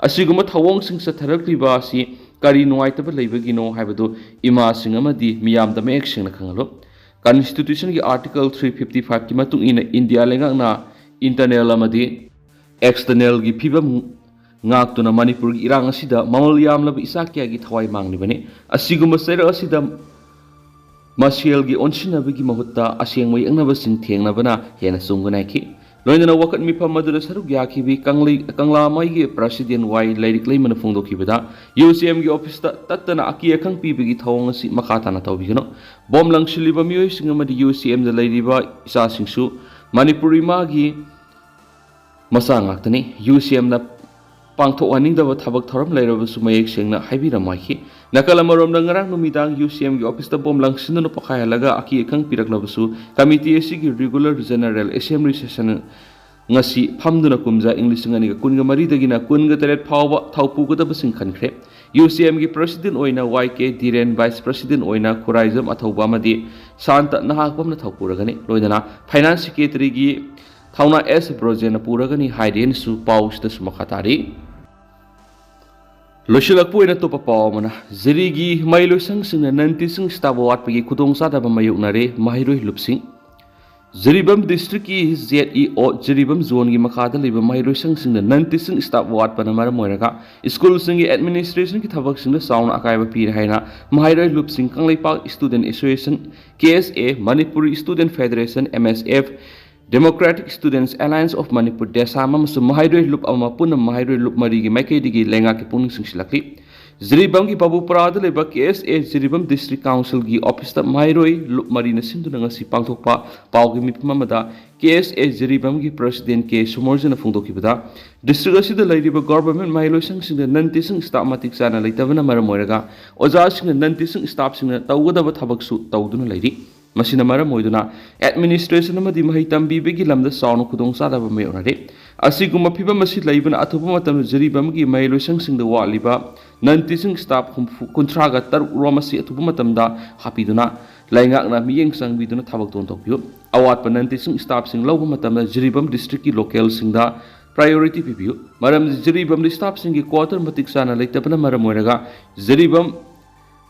ꯑꯁꯤꯒꯨꯝꯕ ꯊꯧꯑꯣꯡꯁꯤꯡ ꯆꯠꯊꯔꯛꯂꯤꯕ ꯑꯁꯤ ꯀꯔꯤ ꯅꯨꯡꯉꯥꯏꯇꯕ ꯂꯩꯕꯒꯤꯅꯣ ꯍꯥꯏꯕꯗꯨ ꯏꯃꯥꯁꯤꯡ ꯑꯃꯗꯤ ꯃꯤꯌꯥꯝꯗ ꯃꯌꯦꯛ ꯁꯦꯡꯅ ꯈꯪꯍꯜꯂꯨ꯫ Constitution ꯒꯤ Article three fifty five ꯀꯤ ꯃꯇꯨꯡ ꯏꯟꯅ ꯏꯟꯗꯤꯌꯥ ꯂꯩꯉꯥꯛꯅ internal ꯑꯃꯗꯤ external ꯒꯤ ꯐꯤꯕꯝ ꯉꯥꯛꯇꯨꯅ ꯃꯅꯤꯄꯨꯔꯒꯤ ꯏꯔꯥꯡ ꯑꯁꯤꯗ ꯃꯃꯜ ꯌꯥꯝꯂꯕ ꯏꯆꯥ ꯀꯌꯥꯒꯤ ꯊꯋꯥꯏ ꯃꯥꯡꯂꯤꯕꯅꯤ꯫ ꯑꯁꯤꯒꯨꯝꯕ ꯆꯩꯔꯛ ꯑꯁꯤꯗ ꯃꯁꯦꯜꯒꯤ ꯑꯣꯟꯁꯤꯟꯅꯕꯒꯤ ꯃꯍꯨꯠꯇ ꯑꯁꯦꯡꯕ ꯌꯦꯛꯅꯕꯁꯤꯡ ꯊꯦꯡꯅꯕꯅ ꯍꯦꯟꯅ ꯆꯨꯝꯒꯅꯤ ꯍꯥꯏꯈꯤ꯫ ꯂꯣꯏꯅꯅ ꯋꯥꯀꯠ ꯃꯤꯐꯝ ꯑꯗꯨꯗ ꯁꯔꯨꯛ ꯌꯥꯈꯤꯕꯤ ꯀꯪꯂꯩ-, ꯀꯪꯂꯥꯃꯩꯒꯤ president ꯋꯥꯏ ꯂꯥꯏꯔꯤꯛ ꯂꯩꯃꯅ ꯐꯣꯡꯗꯣꯛꯈꯤꯕꯗ, UCM ꯒꯤ office ꯇ ꯇꯠꯇꯅ ꯑꯀꯤ ꯑꯈꯪ ꯄꯤꯕꯒꯤ ꯊꯧꯑꯣꯡ ꯑꯁꯤ ꯃꯈꯥ ꯇꯥꯅ ꯇꯧꯕꯤꯒꯅꯨ꯫ ꯕꯣꯝ ꯂꯪꯁꯤꯜꯂꯤꯕ ꯃꯤꯑꯣꯏꯁꯤꯡ ꯑꯃꯗꯤ UCM ꯗ ꯂꯩꯔꯤꯕ ꯏꯆꯥꯁꯤꯡꯁꯨ ꯃꯅꯤꯄꯨꯔ ꯏꯃꯥꯒꯤ ꯃꯆꯥ ꯉꯥꯛꯇꯅꯤ꯫ UCM ꯅ ꯄꯥꯡꯊꯣꯛꯍꯟꯅꯤꯡꯗꯕ ꯊꯕꯛ ꯊꯧꯔꯝ ꯂꯩꯔꯕꯁꯨ ꯃꯌꯦꯛ ꯁꯦꯡꯅ ꯍꯥꯏꯕꯤꯔꯝꯃꯣꯏꯈꯤ꯫ ꯅꯥꯀꯜ ꯑꯃꯔꯣꯝꯗ, ꯉꯔꯥꯡ ꯅꯨꯃꯤꯗꯥꯡ UCM ꯒꯤ office ꯇ ꯕꯣꯝ ꯂꯪꯁꯤꯟꯗꯨꯅ ꯄꯣꯈꯥꯏꯍꯜꯂꯒ ꯑꯀꯤ ꯑꯈꯪ ꯄꯤꯔꯛꯂꯕꯁꯨ, committee ꯑꯁꯤꯒꯤ regular general assembly session ꯉꯁꯤ ꯐꯝꯗꯨꯅ ꯀꯨꯝꯖꯥ ꯏꯪ ꯂꯤꯁꯤꯡ ꯑꯅꯤꯒ ꯀꯨꯟꯒ ꯃꯔꯤꯗꯒꯤꯅ ꯀꯨꯟꯒ ꯇꯔꯦꯠ ꯐꯥꯎꯕ ꯊꯧ ꯄꯨꯒꯗꯕꯁꯤꯡ ꯈꯟꯈ꯭ꯔꯦ꯫ UCM ꯒꯤ president ꯑꯣꯏꯅ ꯋꯥꯏ ꯀꯦ ꯙꯤꯔꯦꯟ, vice president ꯑꯣꯏꯅ ꯈꯨꯔꯥꯏꯖꯝ ꯑꯊꯧꯕ ꯑꯃꯗꯤ ꯁꯥꯟꯇ ꯅꯍꯥꯛꯄꯝꯅ ꯊꯧ ꯄꯨꯔꯒꯅꯤ꯫ ꯂꯣꯏꯅꯅ finance secretary ꯒꯤ ꯊꯧꯅꯥ ꯑꯦꯁ ꯕ꯭ꯔꯣꯖꯦꯟꯅ ꯄꯨꯔꯒꯅꯤ ꯍꯥꯏꯔꯦꯅꯁꯨ ꯄꯥꯎꯁꯤꯗꯁꯨ ꯃꯈꯥ ꯇꯥꯔꯤ꯫ ꯂꯣꯏꯁꯤꯜꯂꯛꯄ ꯑꯣꯏꯅ ꯑꯇꯣꯞꯄ ꯄꯥꯎ ꯑꯃꯅ, ꯖꯤꯔꯤꯒꯤ ꯃꯍꯩꯂꯣꯏꯁꯪꯁꯤꯡꯅ non teaching staff ꯋꯥꯠꯄꯒꯤ ꯈꯨꯗꯣꯡꯆꯥꯗꯕ ꯃꯥꯌꯣꯛꯅꯔꯦ ꯃꯍꯩꯔꯣꯏ ꯂꯨꯞꯁꯤꯡ꯫ ꯖꯤꯔꯤꯕꯥꯝ district ꯀꯤ ZEO, ꯖꯤꯔꯤꯕꯥꯝ zone ꯒꯤ ꯃꯈꯥꯗ ꯂꯩꯕ ꯃꯍꯩꯂꯣꯏꯁꯪꯁꯤꯡꯗ non teaching staff ꯋꯥꯠꯄꯅ ꯃꯔꯝ ꯑꯣꯏꯔꯒ school ꯁꯤꯡꯒꯤ administration ꯒꯤ ꯊꯕꯛꯁꯤꯡꯗ ꯆꯥꯎꯅ ꯑꯀꯥꯏꯕ ꯄꯤꯔꯦ ꯍꯥꯏꯅ ꯃꯍꯩꯔꯣꯏ ꯂꯨꯞꯁꯤꯡ Kangleipak Student Association, KSA, Manipuri Student Federation, MSF, Democratic Students Alliance of Manipur, DESAM, ꯑꯃꯁꯨꯡ ꯃꯍꯩꯔꯣꯏ ꯂꯨꯞ ꯑꯃ ꯄꯨꯟꯅ ꯃꯍꯩꯔꯣꯏ ꯂꯨꯞ ꯃꯔꯤꯒꯤ ꯃꯥꯏꯀꯩꯗꯒꯤ ꯂꯩꯉꯥꯛꯀꯤ ꯄꯨꯛꯅꯤꯡ ꯆꯤꯡꯁꯤꯜꯂꯛꯂꯤ꯫ ꯖꯤꯔꯤꯕꯥꯝꯒꯤ ꯕꯥꯕꯨꯄꯥꯔꯥꯗ ꯂꯩꯕ KSA ꯖꯤꯔꯤꯕꯥꯝ district council ꯒꯤ office ꯇ ꯃꯍꯩꯔꯣꯏ ꯂꯨꯞ ꯃꯔꯤꯅ ꯁꯤꯟꯗꯨꯅ ꯉꯁꯤ ꯄꯥꯡꯊꯣꯛꯄ ꯄꯥꯎꯒꯤ ꯃꯤꯐꯝ ꯑꯃꯗ KSA ꯖꯤꯔꯤꯕꯥꯝꯒꯤ president ꯀꯦ ꯁꯨꯃꯣꯔꯖꯅ ꯐꯣꯡꯗꯣꯛꯈꯤꯕꯗ, district ꯑꯁꯤꯗ ꯂꯩꯔꯤꯕ government ꯃꯍꯩꯂꯣꯏꯁꯪꯁꯤꯡꯗ non teaching staff ꯃꯇꯤꯛ ꯆꯥꯅ ꯂꯩꯇꯕꯅ ꯃꯔꯝ ꯑꯣꯏꯔꯒ ꯑꯣꯖꯥꯁꯤꯡꯅ non teaching staff ꯁꯤꯡꯅ ꯇꯧꯒꯗꯕ ꯊꯕꯛꯁꯨ ꯇꯧꯗꯨꯅ ꯂꯩꯔꯤ꯫ ꯃꯁꯤꯅ ꯃꯔꯝ ꯑꯣꯏꯗꯨꯅ administration ꯑꯃꯗꯤ ꯃꯍꯩ ꯇꯝꯕꯤꯕꯒꯤ ꯂꯝꯗ ꯆꯥꯎꯅ ꯈꯨꯗꯣꯡꯆꯥꯗꯕ ꯃꯥꯌꯣꯛꯅꯔꯦ꯫ ꯑꯁꯤꯒꯨꯝꯕ ꯐꯤꯚꯝ ꯑꯁꯤ ꯂꯩꯕꯅ ꯑꯊꯨꯕ ꯃꯇꯝꯗ ꯖꯤꯔꯤꯕꯥꯝꯒꯤ ꯃꯍꯩꯂꯣꯏꯁꯪꯁꯤꯡꯗ ꯋꯥꯠꯂꯤꯕ non teaching staff ꯍꯨꯝꯐꯨ, ꯀꯨꯟꯊ꯭ꯔꯥꯒ ꯇꯔꯨꯛ ꯔꯣꯝ ꯑꯁꯤ ꯑꯊꯨꯕ ꯃꯇꯝꯗ ꯍꯥꯞꯄꯤꯗꯨꯅ ꯂꯩꯉꯥꯛꯅ ꯃꯤꯠꯌꯦꯡ ꯆꯪꯕꯤꯗꯨꯅ ꯊꯕꯛ ꯊꯧꯔꯝ ꯇꯧꯕꯤꯌꯨ꯫ ꯑꯋꯥꯠꯄ non teaching staff ꯁꯤꯡ ꯂꯧꯕ ꯃꯇꯝꯗ ꯖꯤꯔꯤꯕꯥꯝ district ꯀꯤ local ꯁꯤꯡꯗ priority ꯄꯤꯕꯤꯌꯨ꯫ ꯃꯔꯝꯗꯤ ꯖꯤꯔꯤꯕꯥꯝꯗ staff ꯁꯤꯡꯒꯤ quarter ꯃꯇꯤꯛ ꯆꯥꯅ ꯂꯩꯇꯕꯅ ꯃꯔꯝ ꯑꯣꯏꯔꯒ ꯖꯤꯔꯤꯕꯥꯝ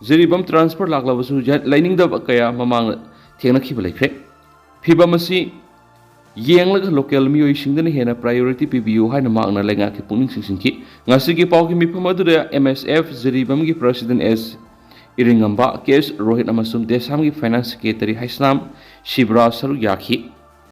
ꯖꯤꯔꯤꯕꯥꯝ transfer ꯂꯥꯛꯂꯕꯁꯨ ꯌꯥ-, ꯂꯩꯅꯤꯡꯗꯕ ꯀꯌꯥ ꯃꯃꯥꯡ ꯊꯦꯡꯅꯈꯤꯕ ꯂꯩꯈ꯭ꯔꯦ꯫ ꯐꯤꯕꯝ ꯑꯁꯤ ꯌꯦꯡꯂꯒ local ꯃꯤꯑꯣꯏꯁꯤꯡꯗꯅ ꯍꯦꯟꯅ priority ꯄꯤꯕꯤꯌꯨ ꯍꯥꯏꯅ ꯃꯍꯥꯛꯅ ꯂꯩꯉꯥꯛꯀꯤ ꯄꯨꯛꯅꯤꯡ ꯆꯤꯡꯁꯤꯟꯈꯤ꯫ ꯉꯁꯤꯒꯤ ꯄꯥꯎꯒꯤ ꯃꯤꯐꯝ ꯑꯗꯨꯗ M S F ꯖꯤꯔꯤꯕꯥꯝꯒꯤ president S ꯏꯔꯤꯡꯉꯝꯕ, K S Rohit ꯑꯃꯁꯨꯡ ꯗꯦꯁꯥꯝꯒꯤ finance secretary ꯍꯩꯁꯅꯥꯝ ꯁꯤꯕꯔꯥꯖ ꯁꯔꯨꯛ ꯌꯥꯈꯤ꯫